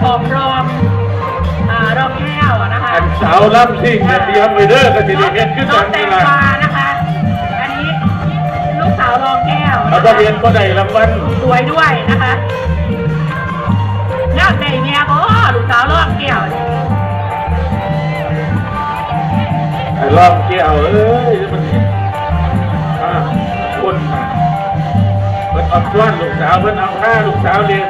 ของรอง อ่า รองแก้วนะคะ ອັນສາວລຳຊິງກໍຕຽມໄວ້ເດີ ກໍຊິໄດ້ເຮັດຄືກັນນີ້ລະ น้องแตงกวานะคะ อันนี้ลูกสาวรองแก้วนะคะ ຖ້າບໍ່ເຮັດບໍ່ໄດ້ລາງວັນ สวยด้วยนะคะ งามได้เมียบ่ ลูกสาวรองแก้วนี่ ໄອ້ລອງແກ້ວເອີຍ ມັນ ອ່າ ຄົນນະ ເພິ່ນອອກຊວນລູກສາວ ເພິ່ນເອົາພາລູກສາວເລ່ນ